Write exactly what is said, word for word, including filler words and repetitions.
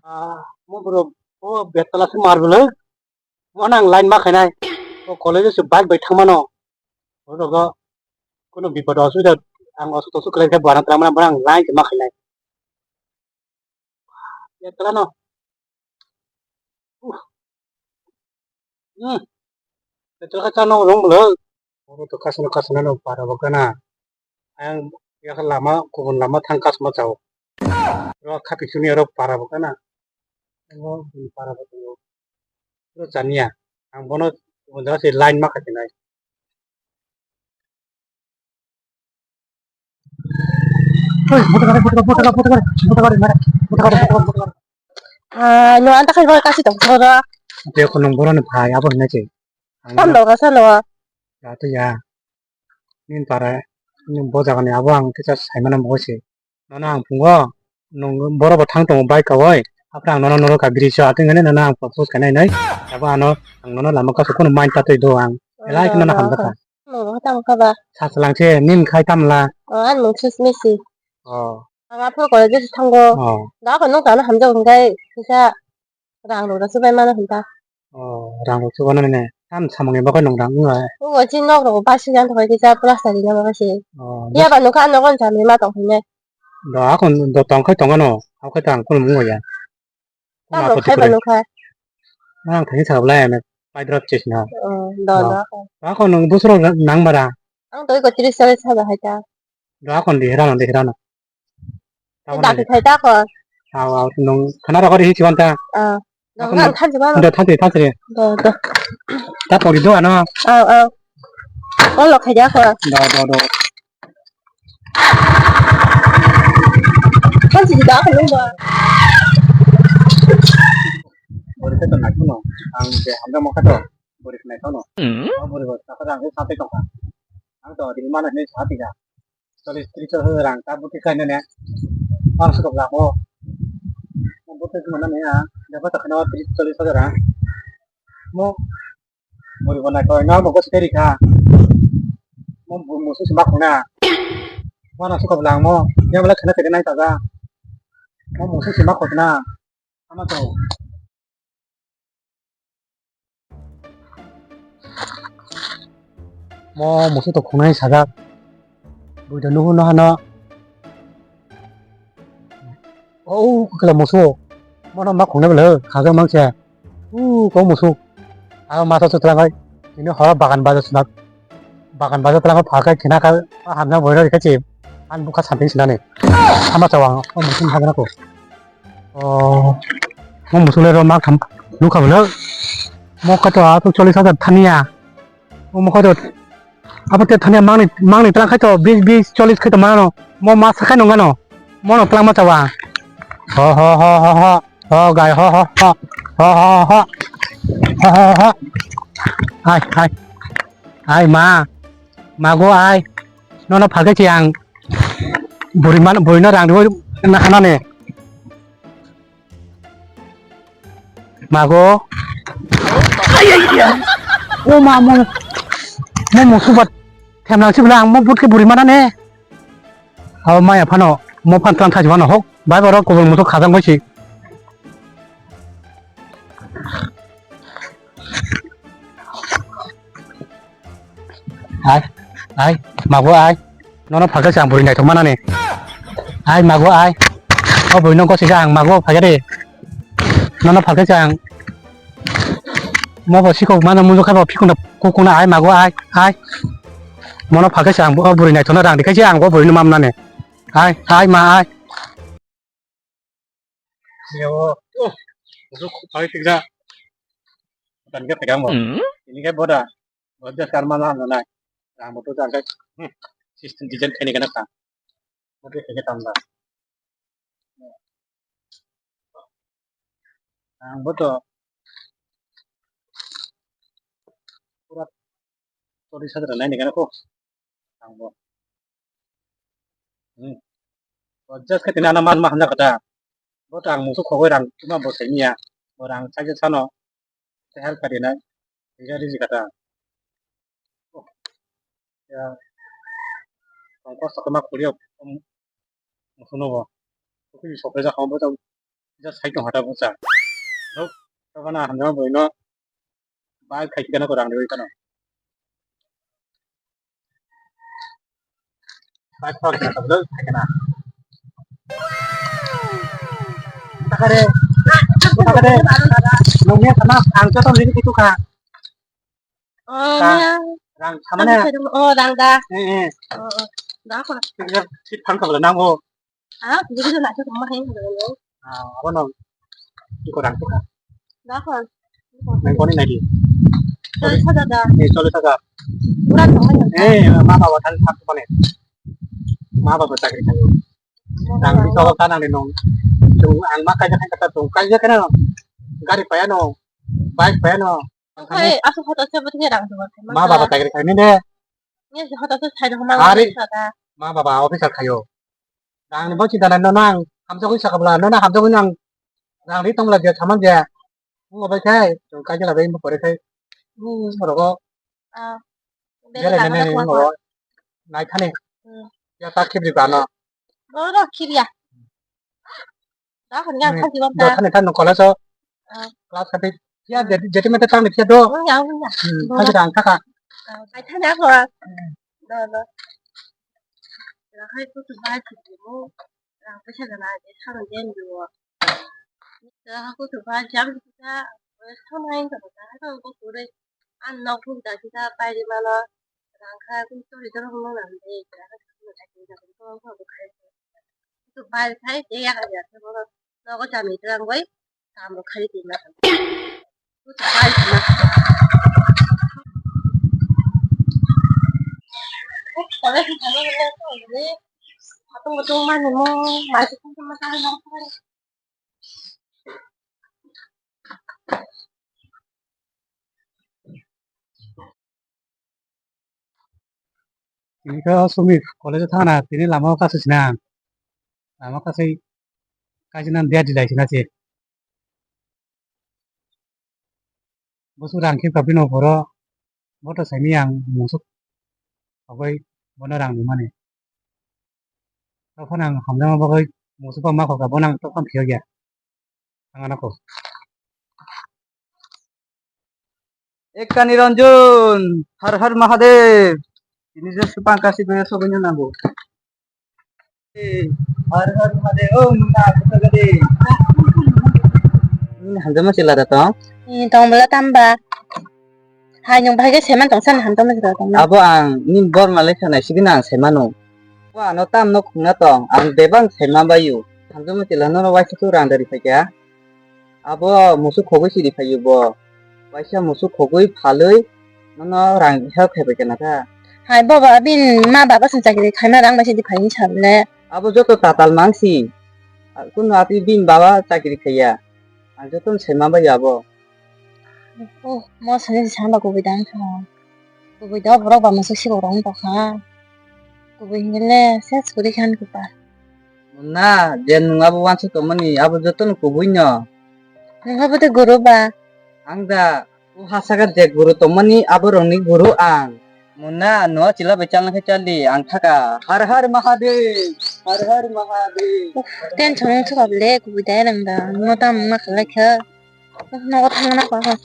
Ah, mo borok, o betala se mar belai. Mo nang line ma khainai. O college se bike bai thangmano. O rogo kono bipod osubida ang osuk tosuk khlai khe buana tangmana borang line se ma khainai. Betala no. Uh. Hmm. Betala ka chano rong belai. Oro to kasano kasano no para bo kana. Ang yakha lama kubun lama thang kasma chao. Ro khapi suni oro para bo kana. Ang bo para bo tongo. Ro chania. Ang bono kubun jaga se line ma khatinai. Ai, no anta khai kasi tong thora. Te ko nung boroni phai abo hinai se. Tam dal kasa no. Ya to ya. Nin para, nin bo jagani abo ang kisa saimano bo se. Nono ang pungo, nung boro bo thang tongo bike kawai. Apra ang nono noro ka bridge o atwng hwnwi nono ang propose khainai nai. Abo ano ang nono lama kasu kono mind tatwi do ang. Elai khe nono hamjakha. Nono tamo kha ba? Sa chwlang se nin khai tamla. O, ang nung sus misi. O. Ang aphuru college o thango. O. Da ko nung tano hamjak hwnkhe kisa rang rok da chubai mano hwnta. O, rang rok chubai mano ne. Tam samung ni bagwi nung rang wngo. Wngo chini nok rok basi jan thok kisa plaster rina bagwi se. O, ya ba nukha nogo chamri ma tong hwnne. Do akon do tong khai tong ano. Hau khai tang kul mungo ya. Tam rok khai ba nukha. Ang thani sa blai ane. Pai drop chesna. O, do do. Akon nung busro nang bara. Ang to iko tris chalik sa ba hai ta. Do akon di herano di herano. Dati khai ta ko. Aw aw nung khana rok ri chikon ta. Ah. Dong nang thansi ba. Do thansi thansi. Do do. Ta pori do ano. Aw aw. Olo khai ja ko. Do do do. Thansi da ko nung ba. Bori khe to nai kono. Ang je hamda mokha to. Bori khe nai kono. Bori bo ta ko ang sa te tong kha. Ang to di mana ni sa ti ga. Chollish tris hajar rang ta buti khaina ne. Pang sukok lamo. Buti khaina ne ya. Dapat tak kena tris chollish hajar rang. Mo muri bona ko na mo gos keri kha. Mo musu sima khona. Mana sukok lang mo. Ya bela khana kena nai ta ga. Mo musu sima khona. Ama to. Mo musu to khunai sajak. Buido nuhu no hano. O kala musu. Mono ma khunai bela khajak mangse. U ko musu. Aro masa chutlang kai. Ini horo bagan baja sunat. Bagan baja tlang phakai khina ka hamna boiro rikha chi. An bukha samping sinani. Ama chawang o musu hagna ko. O, mo musu le ro mak tham nukha bolo. Mo kha to a to chollish hajar thania. O mo kha to abo te thania mangni mangni tlang khai to bis bis chollish khai to mano. Mo ma sakai nungano. Mo no tlang ma chawa. Ho ho ho ho ho. Ho gai ho ho ho. Ho ho ho. Ho ho ho. Ai ai. Ai ma. Mago ai. Nono phage chi ang. Buri man buri no rang rwi na hanane. Mago. Ai ai ya. O ma mo. Mo mo subat. Themlang si bela ang mo but ke buri mana ne. Abo maya phano mo phan tlang thajima no hok. Bai boro kubun musu khajang bai si. Ai, ai, mago ai. Nono phakhe se ang buri naithok manani. Ai, mago ai. O buri no gosi ang mago phakhe de. Nono phakhe se ang. Mo bo sikok mana mujo khai bo phikuna kukuna ai mago ai, ai. Mono phakhe se ang o buri naithok na rang dikhai se ang o buri no mamnani. Ai, ai ma ai. Yo, oh, musu khuk phai tikja. Tan khe phai kamo. Ini khe boda. Boda karma na na. Rang boda jang khe. System design khaini kana ka. Boda khe tam da. Ang boda. Pura tori sadra nai ni kana ko. Ang bo. Hmm. Bo just khe tini ano man ma hamjak kha ta. Bo to ang musu khogwi rang tuma bo saimanya. Bo rang chaijak sano. Te help kha dinai. Rija riji kha ta. Oh. Ya. Ang kosto khe ma khulio. Musu no bo. Khulio sokre jak bo to. Ja sai tong hata bwsa. Nok, to bana hamjama bwrwi no. Bai khai kano ko rang rwi kano. Bai khor kano ko khai kana. Takare. Takare. Nongni sama ang to tong rini kitu ka. Oh, Rang, ya. Rang sama na. Oh, rang da. Eh, eh. Oh, oh. Da ko. Kita sip phang ka bela nang bo. Ah, jadi tu nak cakap mahal tu. Ah, apa nong? Iko rang tu ka. Da ko. Nang koni nai di. Chollish hajar da. Eh, chollish hajar. Kurang tu mana? Eh, ma baba than thak koni. Ma baba chakri khayo. Rang di solo tanang di nong. Tung ang ma kaja khan kata tung kaja kana. Gari paya no. Bike paya no. Oke, aku foto siapa tuh rang tuh. Ma baba tagri khaini de. Ini si foto tuh saya dong Ari. Ma baba officer khayo. Rang ni bo chinta nai no nang. Hamjagwi sakabla no na hamjagwi nang. Rang ri tongla je saman je. Ngo bai khai. Tung kaja la bai mo pore khai. Hmm, rogo. Ah. Bela nene ngo. Nai thani. Hmm. Ya tak khibri bano. Oro khiria. Da khon ya Hmm. Khon jiwan Do ta. Thani thani college o. Ah. Class kati. Ya jadi jadi mete tang dia do. Oh ya ya. Hmm. Thani thang thaka. Ai thani ako. Do do. Ra hai ko tu bai ki mo. Ra pa sa na je sa ro den do. Ra ko tu bai jam ta. Sa mai ta ta ko tu re. Ang nok phung ta kita pai di mano. Rang kha kum tori tori hwnwi nang de. Rang kha kum tori tori hwnwi nang de. Tu pai khai de ya ya. Nogo chami rang bai. Kam ro khai di na. Tu pai na. Kole si kole le to ni. Hatung hatung mani mo. Mai tu kum kum ta na. Tini khe o Sumit college o thangna, tini lama o kasui sina ang. Lama kasui kaisa nang dia dilai sina se. Busu rang khe kabino boro, boto saimiyang musuk khogwi bono rang rimani. Tokphano ang hamjakma bagwi musuk ma khokha, bono ang tokphano phiyok ya. Ang ano kho. Ekka Niranjan, Har Har Mahadev. Tini je supang kasi gaya sogoino nango. Har Har Mahadev, Om Namah Shivaya. Ini hamjakma chwla da tong? Ini tong bela tamba. Hai nwng bahai khe saiman tong san hamjakma chwla tong. Abo ang nini bor malai kha nai sibini ang saimano. Bo ano tam no khungna tong, ang bebak saima baio. Hamjakma chwla nono waisa tu rang dari phaikha. Abo musuk khogwi sidi phaiyo bo. Waisa musuk khogwi phalwi nono rang help khai bai kana kha. Hai boba bin ma baba sing chakri khaima rang bai sidi phaini sable. Abo joto tatal mangsi. Kunu atwi bin baba chakri khaiya. Ang joto sai ma bai abo. Oh, mo sani samba kubui dang kha. Kubui da borok ba musuk sibok rok wng tongkha. Kubui hinwi le ses kwrwi khe ani kwpal. Munna, je nwng abo uansuk tongmani, abo jotono kubui no. Nwng abo de guru ba? Ang da, o ha saka je guru tongmani, abo rokni guru ang. Munna, no chwla bai chalna khe chal di, ang thaka. Har Har Mahadev, Har Har Mahadev. Uff, tension wng thukha ble, kubui da erang da, nwng tamo wngma khlai kha. Nogo thangna kha.